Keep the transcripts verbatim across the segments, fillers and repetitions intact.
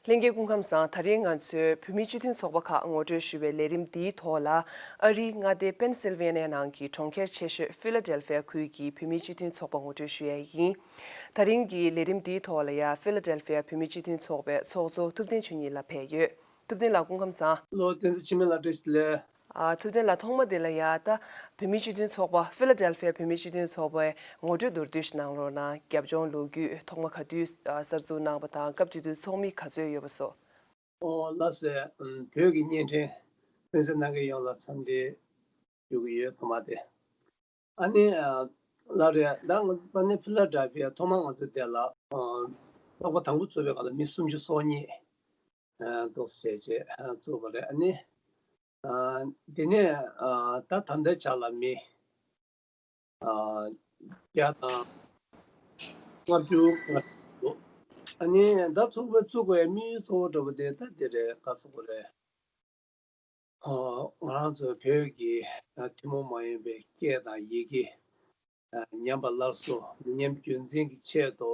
ལྷན་རྒྱས་སྐུ་ཁམས་བཟང་། ད་རིང་ང་ཚོས་བོད་མིའི་སྤྱི་མཐུན་ཚོགས་པ་ཁག་ངོ་སྤྲོད་ཞུ་བའི་ལས་རིམ་འདིའི་ཐོག་ལ། ཨ་རིའི་མངའ་སྡེ་པེན་སིལ་ཝེ་ནི་ཡ་ནང་གི་གྲོང་ཁྱེར་ཆེ་ཤོས་ཕི་ལ་ཌེལ་ཕི་ཡ་ཁུལ་གྱི་བོད་མིའི་སྤྱི་མཐུན་ཚོགས་པ་ངོ་སྤྲོད་ཞུ་ཡས་ཡིན། ད་རིང་གི་ལས་རིམ་འདིའི་ཐོག་ལ་ཡ་ཕི་ལ་ཌེལ་ཕི་ཡ་བོད་མིའི་སྤྱི་མཐུན་ཚོགས་པའི་ཚོགས་གཙོ་ཐུབ་བསྟན་ཆོས་ཉིད་ལགས་ཕེབས་ཡོད། ཐུབ་བསྟན་ལགས་སྐུ་ཁམས་བཟང་། ལོ་བསྟན་འཛིན་འཆི་མེད་ལགས་བཀྲ་ཤིས་བདེ་ལེགས། ཨ། ཐུབ་བསྟན་ལགས་ཐོག་མ་དེ་ལ་ཡ་ད་བོད་མིའི་སྤྱི་མཐུན་ཚོགས་པ་ཕི་ལ་ཌེལ་ཕི་ཡ་བོད་མིའི་སྤྱི་མཐུན་ཚོགས་པའི་ངོ་སྤྲོད་མདོར་བསྡུས་ཤིག་གནང་རོགས་གནང་། རྒྱབ་ལྗོངས་ལོ་རྒྱུས་ཐོག་མ་ག་དུས་ཨ་གསར་འཛུགས་གནང་བ་དང་སྐབས་དེ་དུས་ཚོགས་མི་ག་ཚོད་ཡོད་པ་སོགས། ཨོ་ལགས་སེ། ཨམ། བོད་ཀྱི་བརྙན་འཕྲིན་གསན་གཟིགས་གནང་མཁན་ཡོངས་ལ་འཚམས་འདྲི་ཞུ་གི་ཡོད། ཐོག་མ་དེ། ཨ་ནི་ཨ་ལགས་རེད། ད་ང་ཚོ་ས་གནས་ཕི་ལ་ཌེལ་ཕི་ཡ་ཐོག་མར་ང་ཚོ་དེ་ལ་ཨ་ཚོགས་པ་དང་པོ་བཙུགས་པའི་སྐབས་ལ་མི་སུམ་ཅུ་སོ་གཉིས་ཨ་འདུག་ཟེར་བྱས་ཨ་བཙུགས་པ་རེད། ཨ་ནི་ཨ་དེ་ནས་ཨ་ད་ད་ལྟའི་ཆ་ལ་མི་ཨ་བརྒྱ་དང་ལྔ་བཅུ་ང་གཅིག་འདུག་ཨ་ནི་ད་ཚོགས་པ་བཙུགས་པའི་དམིགས་ཡུལ་གཙོ་བོ་འདྲ་པོ་དེ་ད་འདི་རེད། ག་ཚོད་པོ་རེད། ཨ་ང་རང་ཚོ་བོད་ཀྱི་ཨ་ཐུན་མོང་མ་ཡིན་པའི་སྐད་དང་ཡི་གེ་ཨ་ཉམས་པ་སླར་གསོ་མི་ཉམས་རྒྱུན་འཛིན་གྱི་ཆེད་དུ་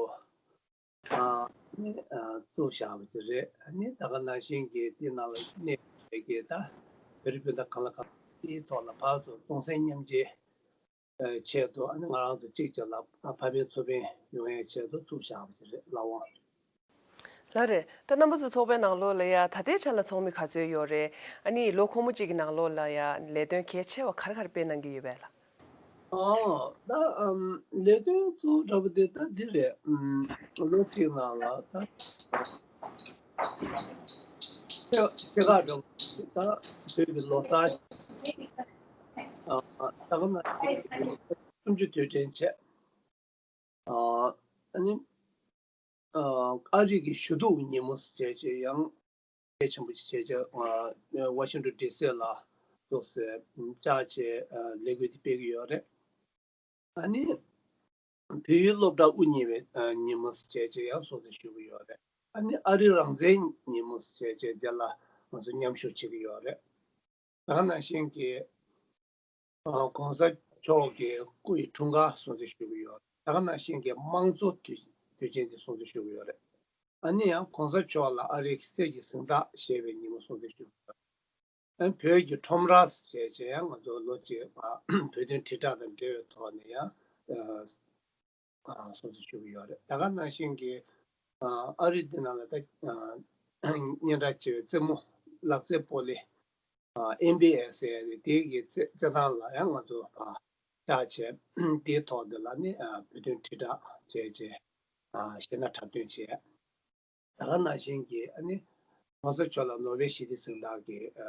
ཨ་ནི་ཨ་བཙུགས་བཞག་པ་དེ་རེད། ཨ་ནི་ད་ག་ནང་བཞིན་གྱི་དེ་ནང་ལ་གནས་ཡོད་པའི་གི་ད་བོད་རིགས་སྤུན་ཟླ་གང་ལ་གང་འཚམ་དེའི་ཐོག་ལ་ཕར་ཚུར་གདུང་སེམས་མཉམ་སྐྱེད་ཆེད་དུ། ཨ་ནི་ང་རང་ཚོ་གཅིག་བྱས་ལ་ཕ་ཕན་ཚུར་ཕན་ཡོང་ཡའི་ཆེད་དུ་བཙུགས་བཞག་པ་དེ་རེད། ལགས་འོང་། ལགས་རེད། ད་རྣམ་པ་ཚོ་ཚོགས་པའི་ནང་ལོགས་ལ་ཡ་ད་ལྟའི་ཆ་ལ་ཚོགས་མི་ག་ཚོད་ཡོད་རེད། ཨ་ནི་ལོ་འཁོར་མོ་གཅིག་གི་ནང་ལོགས་ལ་ཡ་ལས་དོན་གལ་ཆེ་བ་ག་རེ་ག་རེ་སྤེལ་གནང་གི་ཡོད་པས་ལགས། ཨོ་ད་ཨམ་ལས་དོན་གཙོ་བོ་འདྲ་པོ་དེ་ད་འདི་རེད། ཨམ་ལོ་གཅིག་ནང་ལ་ད་ཆེ་ཆེ་ཁག་འདྲ་པོ་ད་བོད་ཀྱི་ལོ་གསར་ཨ་ད་ག་ནང་བཞིན་གྱི་སུམ་ཅུ་དུས་དྲན་བྱས། ཨ་ནི་ཨ་རི་གི་ཞུ་གཏུག་ཉིན་མོ་ཟེར་བྱས་ཡང་གལ་ཆེན་པོ་ཞིག་བྱས་བྱས་ཝ་ཤིང་ཏོན་ཌི་སི་ལ་འདུག་སེ་བཅར་བྱས་ལས་འགུལ་དེ་སྤེལ་གྱི་ཡོད་རེད། ཨ་ནི་བོད་ཡིག་སློབ་གྲྭ་དབུ་བརྙེས་པའི་ཉིན་མོ་ཟེར་བྱས་ཡང་སྲུང་བརྩི་ཞུ་གི་ཡོད་རེད། ཨ་ནི་ཨ་རི་རང་བཙན་ཉིན་མོ་ཟེར་བྱས་དེ་ལ་ང་ཚོ་མཉམ་ཞུགས་བྱེད་ཀྱི་ཡོད་རེད། ད་ག་ནང་བཞིན་གྱི་ཨ་གོང་ས་མཆོག་གི་སྐུ་ཡི་འཁྲུངས་སྐར་སྲུང་བརྩི་ཞུ་གི་ཡོད། ད་ག་ནང་བཞིན་གྱི་དམངས་གཙོ་དུས་དུས་ཆེན་དེ་སྲུང་བརྩི་ཞུ་གི་ཡོད་རེད། ཨ་ནི་ཡང་གོང་ས་མཆོག་ལ་ཨ་རིའི་གསེར་གྱི་གཟེངས་རྟགས་བཞེས་པའི་ཉིན་མོ་སྲུང་བརྩི་ཞུ་གི་ཡོད། ཨ་ནི་བོད་ཀྱི་ཁྲོམ་ར་ཟེར་བྱས་ཡང་ང་ཚོ་ལོ་གཅིག་བོད་དོན་དྲིལ་བསྒྲགས་དང་འབྲེལ་བའི་ཐོག་ནས་ཡང་ཨ་སྲུང་བརྩི་ཞུ་གི་ཡོད་རེད། ད་ག་ནང་བཞིན་གྱི་ཨ་ཨ་རི་འདི་ནང་ལ་ད་ཨ་སྙན་གྲགས་ཆེ་བའི་རྩེད་མོ་ལག་རྩེད་སྤོ་ལོ་ཨ་ཨེན་བི་ཨེ་ཟེར་ཡ་དེ་དེའི་གི་རྩེད་རྩེད་ཐང་ལ་ཡང་ང་ཚོ་ཨ་བཅར་བྱས། དེའི་ཐོག་འདི་ལ་ནི་ཨ་བོད་དོན་དྲིལ་བསྒྲགས་བྱས་བྱས་ཨ་གཞས་སྣ་འཁྲབ་སྟོན་བྱས། ད་ག་ནང་བཞིན་གྱི་ཨ་ནི་གོང་ས་མཆོག་ལ་ནོ་བེལ་ཞི་བདེའི་གཟེངས་རྟགས་ཀྱི་ཨ་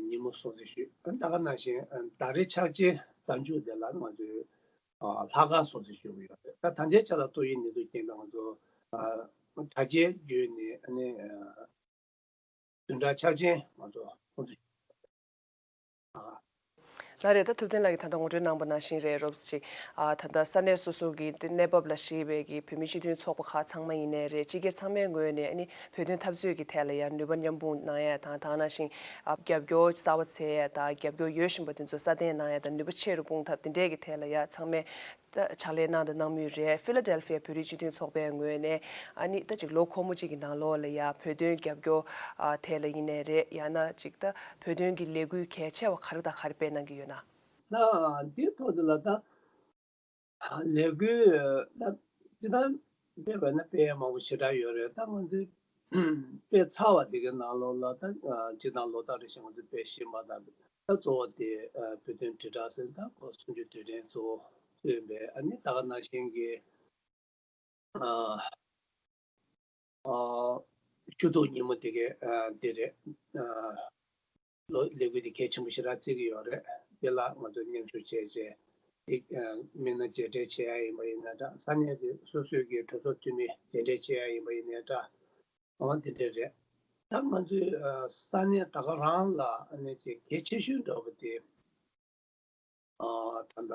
ཉིན་མོ་སྲུང་བརྩི་ཞུས། ད་ག་ནང་བཞིན་ཨ་ཟླ་རེའི་འཆར་ཅན་ཟླ་མཇུག་དེ་ལ་ང་ཚོས་ཨ་ལྷག་དཀར་སྲུང་བརྩི་ཞུ་གི་ཡོད་རེད། ད་ད་ལྟའི་ཆ་ལ་ཏོག་དབྱིབས་ནད་དུག་རྐྱེན་པས་ང་ཚོ་ཨ་དྲ་རྒྱའི་བརྒྱུད་ནས་ཨ་ནི་ཨ་བདུན་ཕྲག་འཆར་ཅན་ང་ཚོ་སྲུང་བརྩི་ཞུ་གི་ཡོད་རེད། ཨ། ལགས་རེད། ད་ཐུབ་བསྟན་ལགས་ཀྱིས་ད་ལྟ་ངོ་སྤྲོད་གནང་པ་ནང་བཞིན་རེད། རོབ་ཙམ་ཅིག་ཨ་ད་ལྟ་ས་གནས་སོ་སོ་གི་གནས་བབ་ལ་གཞིགས་པའི་གི་བོད་མིའི་སྤྱི་མཐུན་ཚོགས་པ་ཁག་ཚང་མ་ཡིན་ནའི་རེད། སྤྱི་སྒེར་ཚང་མའི་ངོས་ནས་ཨ་ནི་བོད་དོན་འཐབ་རྩོད་ཀྱི་ཐད་ལ་ཡང་ནུས་པ་མཉམ་སྤུངས་གནང་ཡ་དང་། ད་ག་ནང་བཞིན་ཨ་རྒྱབ་སྐྱོར་གསར་པ་འཚོལ་ཡ་དང་། རྒྱབ་སྐྱོར་ཡོད་བཞིན་པ་དེ་ཚོ་སྲ་བརྟན་གནང་ཡ་དང་། ནུས་པ་ཆེ་རུ་སྤུངས་ཐབས་དེ་འདྲས་ཀྱི་ཐད་ལ་ཡ་ཚང་མས་ད་ཕྱག་ལས་གནང་དང་གནང་མུས་རེད། ཕི་ལ་ཌེལ་ཕི་ཡ་བོད་རིགས་སྤྱི་མཐུན་ཚོགས་པའི་ངོས་ནས་ཨ་ནི་ད་ཅིག་ལོ་འཁོར་མོ་གཅིག་གི་ནང་ལོགས་ལ་ཡ་བོད་དོན་རྒྱབ་སྐྱོར་ཨ་ཐད་ལ་ཡིན་ནའི་རེད། ཡང་ན་ཅིག་ད་བོད་དོན་གྱི་ལས་འགུལ་གལ་ཆེ་བ་ག་རེ་དང་ག་རེ་སྤེལ་གནང་གི་ཡོད་ན། ད་འདིའི་ཐོག་དེ་ལ་ད་ལས་འགུལ་ད་སྤྱིར་བཏང་སྤེལ་བ་ན་སྤེལ་ཡ་མང་པོ་ཞེ་དྲག་ཡོད་རེད། ད་ང་ཚོས་སྤེལ་ཚར་བ་དེ་གའི་ནང་ལོགས་ལ་ད་སྤྱིར་བཏང་ལོ་ལྟར་རེ་བཞིན་ང་ཚོས་སྤེལ་བཞིན་པ་དང་། ད་གཙོ་བོ་དེ་བོད་དོན་དྲིལ་བསྒྲགས་ཟེར་ད་གོ་སུམ་ཅུ་དུས་དྲན་གཙོ་བོ་བཏོན་པས། ཨ་ནི་ད་ག་ནང་བཞིན་གྱི་ཨ་ཨ་ཞུ་གཏུག་ཉིན་མོ་དེ་གའི་ཨ་དེ་རེད། ཨ་ལོ་ལས་འགུལ་དེ་གལ་ཆེན་པོ་ཞེ་དྲག་བརྩི་གི་ཡོད་རེད། དེ་ལ་ང་ཚོ་མཉམ་ཞུགས་བྱས་བྱས་དེ་ཨ་མི་སྣ་མཇལ་འཕྲད་བྱེད་ཡ་ཡིན་པ་ཡིན་ན་འདྲ། ས་གནས་དེ་སོ་སོའི་གི་གྲོས་ཚོགས་འཐུས་མི་མཇལ་འཕྲད་བྱེད་ཡ་ཡིན་པ་ཡིན་ན་འདྲ། འོ་དེ་འདྲ་རེད། ད་ང་ཚོའི་ཨ་ས་གནས་ད་ག་རང་ལ་ཨ་ནི་ཅིག་གལ་ཆེ་ཤོས་འདྲ་བོ་དེ་ཨ་ད་ལྟ་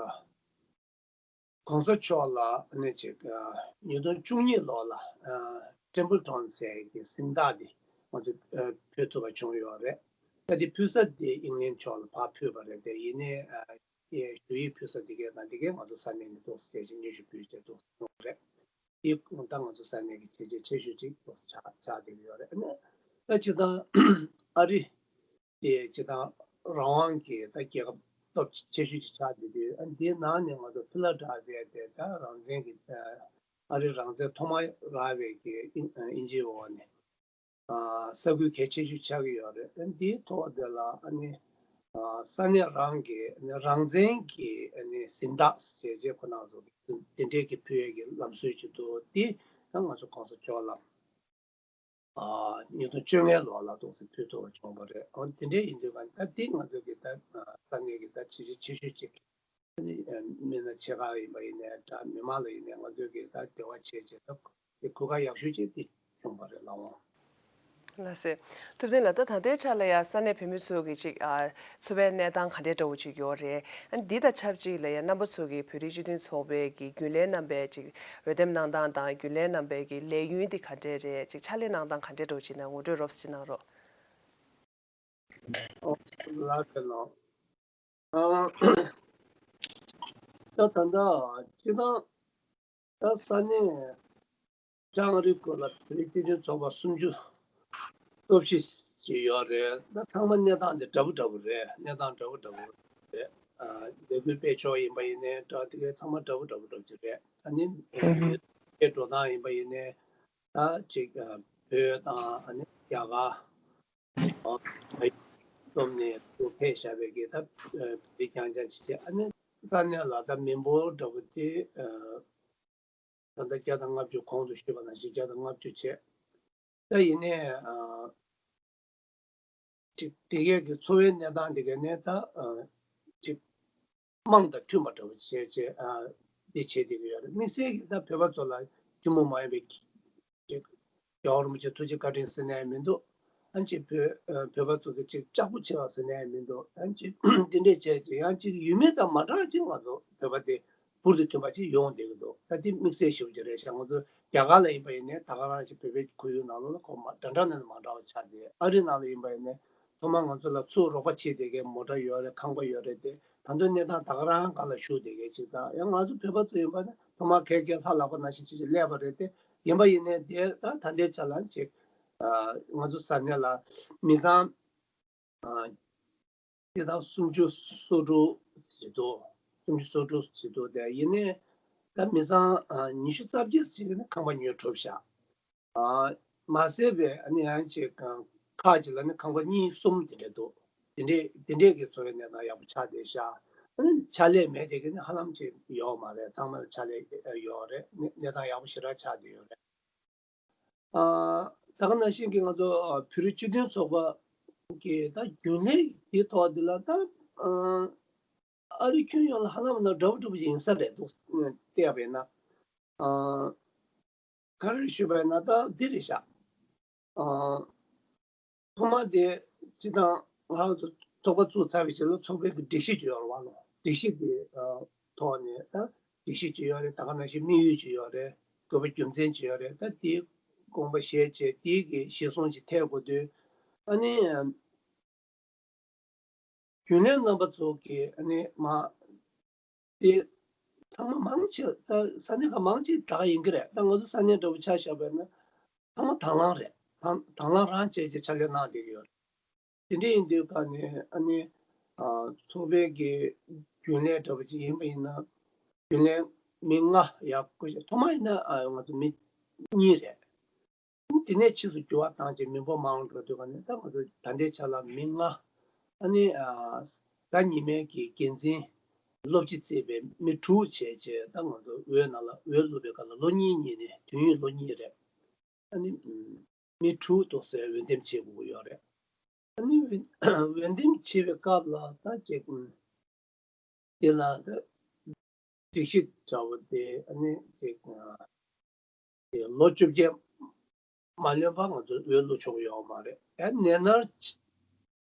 གོང་ས་མཆོག་ལ་ཨ་ནི་ཅིག་ཨ་ཉིས་སྟོང་བཅུ་གཉིས་ལོ་ལ་ཨ་ཊེམ་པལ་ཊོན་ཟེར་གྱི་གཟེངས་རྟགས་དེ་ང་ཚོས་ཨ་ཕུལ་ཐུབ་པ་བྱུང་ཡོད་རེད། ད་དེ་ཕུལ་ས་དེ་དབྱིན་ལན་ཕྱོགས་ལ་ཕར་ཕུལ་བ་རེད་དེ། ཡིན་ནའི་ཨ་ཞུ་ཡིག་ཕུལ་ས་དེ་གས་དང་དེ་གས་ང་ཚོ་ས་གནས་ནས་འདུག་སེ་སྐད་ཆ་སྙན་ཞུ་ཕུལ་བྱས་འདུག་སེ་གནང་བ་རེད། དེ་ད་ང་ཚོ་ས་གནས་ཀྱི་བྱས་རྗེས་ཆེ་ཤོས་ཅིག་ཆགས་ཆགས་བསྡད་ཀྱི་ཡོད་རེད། ཨ་ནི་ད་སྤྱིར་བཏང་ཨ་རི་དེ་སྤྱིར་བཏང་རང་དབང་གི་ད་རྒྱལ་ཁབ་སྟོབས་ཆེ་ཤོས་ཅིག་ཆགས་བསྡད་དུས། ཨ་ནི་དེའི་ནང་ནས་ང་ཚོ་ཕི་ལ་ཌེལ་ཕི་ཡ་དེ་ད་རང་བཙན་གྱི་ཨ་རི་རང་བཙན་ཐོག་མ་རག་པའི་གི་ཨིན་ཨིན་ཇིའི་འོག་ནས། ཨ་ས་ཁུལ་གལ་ཆེ་ཤོས་ཆགས་ཀྱི་ཡོད་རེད། ཨ་ནི་འདིའི་ཐོག་དེ་ལ་ཨ་ནི་ཨ་ས་གནས་རང་གི་ཨ་ནི་རང་བཙན་གྱི་ཨ་ནི་གཟེངས་རྟགས་ཟེར་བྱས་ཁོ་ན་ཚོ་དེ་འདྲས་ཀྱི་ཕུལ་ཡས་ཀྱི་ལམ་སྲོལ་ཅིག་འདུག་དེ་ད་ང་ཚོ་གོང་ས་མཆོག་ལ་ཨ་ཉིས་སྟོང་བཅོ་ལྔ་ལོ་ལ་ཏོག་ཙམ་ཕུལ་ཐུབ་པ་བྱུང་བ་རེད། ཨ་དེ་འདྲས་ཡིན་དུས་ཀ་ད་དེ་ང་ཚོ་གི་ད་ས་གནས་ཀྱི་ད་བྱས་རྗེས་ཆེ་ཤོས་ཅིག་ཨ་ནི་མི་སྣ་ཆེ་ཁག་ཡིན་པ་ཡིན་ནའི་འདྲ། མི་མང་ལ་ཡིན་ནའི་ང་ཚོས་ཀྱི་ད་འབྲེལ་བ་བྱས་བྱས་ད་དེ་གོ་སྐབས་ཡག་ཤོས་ཅིག་དེ་བྱུང་བ་རེད་ལགས་འོང་། ལགས་སེ། ཐུབ་བསྟན་ལགས། ད་ད་ལྟའི་ཆ་ལ་ཡ་ས་གནས་བོད་མི་ཚོ་གི་ཅིག་ཨ་འཚོ་བའི་གནས་སྟངས་ག་འདྲའི་འདྲ་བོ་ཅིག་ཡོད་རེད། ཨ་འདི་དང་ཆབས་ཅིག་ལ་ཡ་རྣམ་པ་ཚོ་གི་བོད་རིགས་སྤྱི་མཐུན་ཚོགས་པའི་གི་རྒྱུན་ལས་རྣམ་པས་ཅིག་འོས་འདེམས་གནང་སྟངས་དང་རྒྱུན་ལས་རྣམ་པའི་གི་ལས་ཡུན་འདི་ག་འདྲས་རེད། ཅིག་ཕྱག་ལས་གནང་སྟངས་ག་འདྲས་འདྲ་བོ་ཅིག་ན་ངོ་སྤྲོད་རོབ་ཙམ་ཅིག་གནང་རོགས། ཨོ་ལགས་སེ་ལགས། ཨ་ད་ད་ལྟ་སྤྱིར་བཏང་ད་ས་གནས་ཨ་རི་སྐོར་ལ་བོད་རིགས་སྤྱི་མཐུན་ཚོགས་པ་སུམ་ཅུ་སོ་བཞི་ཞིག་ཡོད་རེད། ད་ཚང་མ་གནས་སྟངས་དེ་འདྲ་པོ་འདྲ་པོ་རེད། གནས་སྟངས་འདྲ་པོ་འདྲ་པོ་རེད། ཨ་ལས་འགུལ་སྤེལ་ཕྱོགས་ཡིན་པ་ཡིན་ནའི་འདྲ། དེ་གའི་ཚང་མ་འདྲ་པོ་འདྲ་པོ་འདྲ་པོ་ཅིག་རེད། ཨ་ནི་ཨ་ཧུམ། བོད་འགྲོ་སྟངས་ཡིན་པ་ཡིན་ནའི་ད་ཅིག་ཨ་བོད་དང་ཨ་ནི་རྒྱ་གར། ཨ་བོད་བསྡོམས་ནས་ཕེབས་བཞག་པའི་གི་ད་ཨ་བོད་རྒྱང་བསྒྲགས་ཅིག་བྱས། ཨ་ནི་ས་གནས་ལ་ད་མི་འབོར་འདྲ་པོ་དེ་ཨ་ད་ལྟ་བརྒྱ་དང་ལྔ་བཅུ། གོང་དུ་ཞུས་པ་ནང་བཞིན་བརྒྱ་དང་ལྔ་བཅུ་བྱས། ད་ཡིན་ནའི་ཨ་ཅིག་དེ་གའི་གི་འཚོ་བའི་གནས་སྟངས་དེ་གའི་ནས་ད་ཨ་ཅིག་དམངས་དང་མཐུན་པ་འདྲ་པོ་བྱས་བྱས་ཨ་འདི་བྱེད་བསྡད་ཀྱི་ཡོད་རེད། དམིགས་བསལ་གྱི་ད་བོད་པ་ཚོ་ལ་ཐུན་མོང་མ་ཡིན་པའི་ཅིག་རྒྱལ་བ་རིན་པོ་ཆེ་ཐུགས་རྗེ་བཀའ་དྲིན་ཟེར་ནའི་མི་འདུག་ཨ་ཅིག་བོད་ཨ་བོད་པ་ཚོ་གི་ཅིག་ལྕགས་པོ་ཆེ་བ་ཟེར་ནའི་མི་འདུག་ཨ་ཅིག་འདི་འདྲས་བྱས་ཅིག་ཡང་ཅིག་ཡུལ་མི་དང་མ་འདྲ་བ་ཅིག་ང་ཚོ་བོད་པ་དེ་འབུར་དུ་ཐོན་པ་ཅིག་ཡོང་བསྡད་ཀྱི་འདུག་ད་དེ་དམིགས་བསལ་ཞེ་པོ་ཅིག་རེད་ཤག་ང་ཚོ་རྒྱ་གར་ལ་ཡིན་པ་ཡིན་ནའི་ད་ག་རང་ཅིག་བོད་པའི་ཁོར་ཡུག་ནང་ལོགས་ལ་ཁོ་མ་འདྲ་འདྲ་ནས་མ་འདྲ་བ་ཆགས་ཏེ། ཨ་རི་ནང་ལ་ཡིན་པ་ཡིན་ནའི་ཐོག་མར་ང་ཚོ་ལ་ཚུར་རོགས་པ་བྱེད་བསྡད་མཁན་མོ་ཊ་ཡོད་རེད། ཁང་པ་ཡོད་རེད་དེ། ད་དུང་གནས་སྟངས་ད་ག་རང་སྒང་ལ་ཞུགས་བསྡད་མཁན་ཅིག་དང་། ཡང་ང་ཚོ་བོད་པ་ཚོ་ཡིན་པ་ན་ཐོག་མར་ཁ་སྐད་ལྷ་ལག་པ་ནང་བཞིན་ཅིག་ཅིག་སླེབས་པ་རེད་དེ། ཡིན་པ་ཡིན་ནའི་དེ་ད་ད་ལྟའི་ཆ་ལ་ཅིག་ཨ་ང་ཚོ་ས་གནས་ལ་མི་ཚང་ཨ་སྤྱིར་བཏང་སུམ་ཅུ་སོ་དྲུག་ཅིག་འདུག་སུམ་ཅུ་སོ་དྲུག་ཅིག་འདུག་དེ་ཡིན་ནའི་ད་མི་ཚང་ཨ་ཉི་ཤུ་རྩ་བརྒྱད་ཅིག་ནི་ཁང་པ་ཉོས་གྲུབ་བཞག་ཨ་མ་ཟད་པའི་ཨ་ནི་ཡང་ཅིག་ཨ་ཁག་ཅིག་ལ་ནི་ཁང་པ་གཉིས་གསུམ་དེ་འདྲས་འདུག་དེ་འདྲས་དེ་འདྲས་ཀྱི་འཚོ་བའི་གནས་སྟངས་ཡག་པོ་ཆགས་བསྡད་ཤག་ཨ་ནི་ཕྱག་ལས་མེད་དེ་གི་ནི་ཧ་ལམ་ཅིག་ཡོད་མ་རེད། ཚང་མ་ལ་ཕྱག་ལས་ཡོད་རེད། གནས་གནས་སྟངས་ཡག་པོ་ཞེ་དྲག་ཆགས་བསྡད་ཡོད་རེད། ཨ་ད་ག་ནང་བཞིན་གྱི་ང་ཚོ་ཨ་བོད་རིགས་སྤྱི་མཐུན་ཚོགས་པ་གི་ད་རྒྱུན་ལས་དེ་ཐོག་དེ་ལ་ད་ཨ་ཨ་རི་ཁྱོན་ཡོངས་ལ་ཧ་ལམ་ན་འདྲ་པོ་འདྲ་པོ་ཅིག་ཡིན་ས་རེད་འདུག་བལྟས་པ་ཡིན་ན། ཨ་ག་རེ་ཞུས་པ་ཡིན་ན་ད་འདི་རེད་ཤག་ཨ་ཐོག་མ་དེ་སྤྱིར་བཏང་ང་རང་ཚོ་ཚོགས་པ་བཙུགས་ཚར་བའི་རྗེས་ལ་ཚོགས་པའི་གི་སྒྲིག་གཞི་ཅིག་ཡོད་རེད་བ་ལོ། སྒྲིག་གཞི་དེ་ཨ་ཐོག་ནས་ད་སྒྲིག་གཞི་ཅིག་ཡོད་རེད། ད་ག་ནང་བཞིན་དམིགས་ཡུལ་ཅིག་ཡོད་རེད། དགོས་པ་རྒྱུ་མཚན་ཅིག་ཡོད་རེད། ད་དེའི་དགོངས་པ་བཞེས་བྱས་དེའི་གི་གཞི་བཟུང་ཅིག་ཐེག་དགོས་དུས། ཨ་ནི་རྒྱུན་ལས་རྣམ་པ་ཚོ་གིས་ཨ་ནི་མ་དེ་ཚང་མ་མང་ཆེ་ད་ས་གནས་ཁག་མང་ཆེ་ད་ག་ཡིན་གྱི་རེད། ད་ང་ཚོ་ས་གནས་འདྲ་པོ་ཆ་བཞག་པ་ཡིན་ན་ཚང་མ་དང་བླངས་རེད། དང་དང་བླངས་རང་བྱས་བྱས་ཕྱག་ལས་གནང་བསྡད་ཀྱི་ཡོད་རེད། དེ་འདྲ་ཡིན་དུས་ཀ་ནས་ཨ་ནི་ཨ་ཚོགས་པའི་གི་རྒྱུན་ལས་འདྲ་པོ་ཅིག་ཡིན་པ་ཡིན་ན། རྒྱུན་ལས་མི་ལྔ་ཡར་བསྐོ་བྱས། ཐོག་མ་ཡིན་ན་ཨ་ང་ཚོ་མི་གཉིས་རེད། དེ་ནས་ཕྱིས་སུ་འགྱུར་བ་བཏང་བྱས་མི་འབོར་མང་རུ་འགྲོ་དུས་ཀ་ནས་ད་ང་ཚོ་ད་ལྟའི་ཆ་ལ་མི་ལྔ། ཨ་ནི་ཨ་ཟླ་ཉི་མའི་གི་འགན་འཛིན་སློབ་སྤྱི་བརྩིས་པའི་མི་དྲུག་བྱས་བྱས་ད་ང་ཚོ་འོས་ནང་ལ་འོས་བླུགས་པའི་སྐབས་ལ་ལོ་གཉིས་གཉིས་ནས་དུས་ཡུན་ལོ་གཉིས་རེད། ཨ་ནི་མི་དྲུག་ཏོག་ཙམ་འོས་འདེམས་བྱེད་དགོས་ཀྱི་ཡོད་རེད། ཨ་ནི་འོས་འོས་འདེམས་བྱེད་པའི་སྐབས་ལ་ད་ཅིག་དེ་ལ་ད་སྒྲིག་གཞི་འདྲ་བོ་དེ་ཨ་ནི་ཅིག་དེ་ལོ་བཅོ་བརྒྱད་མ་ལོན་པ་ང་ཚོ་འོས་བླུག་ཆོག་གི་ཡོད་མ་རེད། ཨ་ནད་མནར་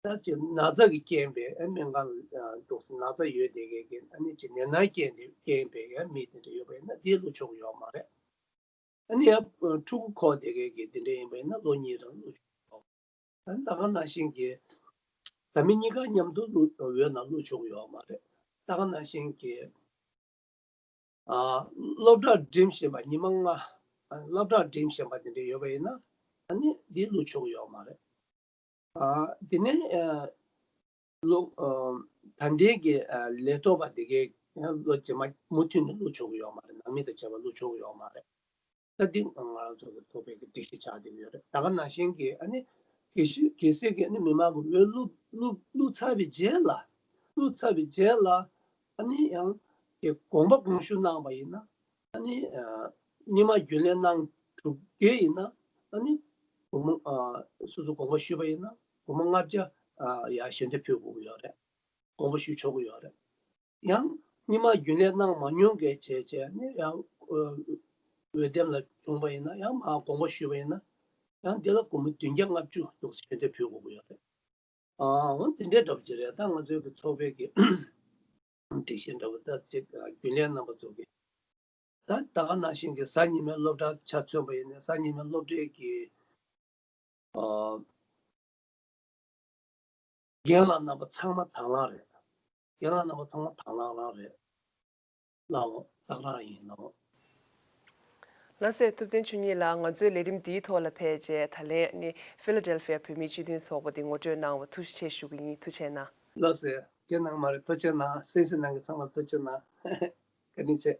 ད་ཅིག་ན་ཚ་གི་རྐྱེན་པས། ཨ་སྨན་ཁང་ལ་འདུག་སེ་ན་ཚ་ཡོད་བསྡད་མཁན་གྱི་ཨ་ནི་ཅིག་ནད་མནར་རྐྱེན་དེ་རྐྱེན་པས་ཡང་མི་དེ་འདྲ་ཡོད་པ་ཡིན་ན་དེ་བླུག་ཆོག་གི་ཡོད་མ་རེད། ཨ་ནི་ཡང་ཕྲུ་གུ་འཁོར་བསྡད་མཁན་གྱི་དེ་འདྲ་ཡིན་པ་ཡིན་ན་ལོ་གཉིས་རང་བླུག་ཆོག་གི་ཡོད། ད་ད་ག་ནང་བཞིན་གྱི་ད་མི་གཉིས་ཀ་མཉམ་དུ་བླུག་འོས་ནང་བླུག་ཆོག་གི་ཡོད་མ་རེད། ད་ག་ནང་བཞིན་གྱི་ཨ་སློབ་གྲྭ་འགྲིམ་བཞིན་པ་ཉི་མ་ལྔ་ སློབ་གྲྭར་འགྲིམས་བཞིན་པ་དེ་འདྲ་ཡོད་པ་ཡིན་ན། ཨ་ནི་འདི་བླུག་ཆོག་གི་ཡོད་མ་རེད། ཨ། དེ་ནས་ཨ། སློབ་ཨ། ད་ལྟའི་གི་ཨ། ལས་ཐོག་པ་དེ་གའི་ལོ་རྗེས་མ་མུ་མཐུད་ནས་བླུག་ཆོག་གི་ཡོད་མ་རེད། ནང་མི་དང་བྱས་པ་བླུག་ཆོག་གི་ཡོད་མ་རེད། ད་འདི་ང་རང་ཚོ་གི་ཚོགས་པའི་གི་སྒྲིག་གཞི་ཆགས་བསྡད་ཀྱི་ཡོད་རེད། ད་ག་ནང་བཞིན་གྱི་ཨ་ནི་གལ་སྲིད་གལ་སྲིད་ཀྱི་ཨ་ནི་མི་མང་གི་འོས་བླུག་བླུག་བླུག་ཚར་བའི་རྗེས་ལ། བླུག་ཚར་བའི་རྗེས་ལ་ཨ་ནི་ཡང་གི་དགོངས་པ་དགོངས་ཞུ་གནང་བ་ཡིན་ན། ཨ་ནི་ཨ། རྙིང་མ་རྒྱུན་ལས་གནང་གྲུབ་རྒྱུ་ཡིན་ན། ཨ་ནི་སྒོར་མོ་ཨ། སོ་སོ་དགོངས་པ་ཞུས་པ་ཡིན་ན་སྒོར་མོ་ལྔ་བརྒྱ་ཨ། ཡར་ཞལ་འདེབས་ཕུལ་དགོས་ཀྱི་ཡོད་རེད། དགོངས་པ་ཞུ་ཆོག་གི་ཡོད་རེད། ཡང་རྙིང་མ་རྒྱུན་ལས་གནང་མ་མྱོང་མཁན་བྱས་བྱས་ནས་ཡང་ཨ། འོས་འདེམས་ལ་བྱུང་བ་ཡིན་ན། ཡང་མར་དགོངས་པ་ཞུས་པ་ཡིན་ན། ཡང་དེ་ལ་སྒོར་མོ་བདུན་བརྒྱ་ལྔ་བཅུ་འདུག་སེ་ཞལ་འདེབས་ཕུལ་དགོས་ཀྱི་ཡོད་རེད། ཨ། འོ་དེ་འདྲའི་འདྲ་པོ་ཅིག་རེད། ད་ང་ཚོའི་གི་ཚོགས་པའི་གི་སྒྲིག་གཞི་འདྲ་པོ་ད་ཅིག་རྒྱུན་ལས་རྣམ་པ་ཚོ་གི། ད་ད་ག་ནང་བཞིན་གྱི་གཟའ་ཉི་མའི་སློབ་གྲྭ་ཆ་མཚོན་པ་ཡིན་ན། གཟའ་ཉི་མའི་སློབ་གྲྭའི་གི་ཨ། རྒན་ལགས་རྣམ་པ་ཚང་མ་དང་བླངས་རེད། རྒན་ལགས་རྣམ་པ་ཚང་མ་དང་བླངས་རང་རེད། ལགས་འོང་། ལགས་རང་ཡིན། ལགས་འོང་། ལགས་སེ། ཐུབ་བསྟན་ཆོས་ཉིད་ལགས། ང་ཚོའི་ལས་རིམ་འདིའི་ཐོག་ལ་ཕེབས་རྗེས་ད་ལན་ནི་ཕི་ལ་ཌེལ་ཕི་ཡ་བོད་མིའི་སྤྱི་མཐུན་ཚོགས་པ་འདི་ངོ་སྤྲོད་གནང་བ་ཐུགས་རྗེ་ཆེ་ཞུ་གི་ཡིན། ཐུགས་རྗེ་གནང་། ལགས་སེ། ཁྱེད་རྣམས་མ་རེད། ཐུགས་རྗེ་གནང་། གསན་གཟིགས་གནང་མཁན་ཚང་མ་ཐུགས་རྗེ་གནང་། བཀའ་དྲིན་ཆེ།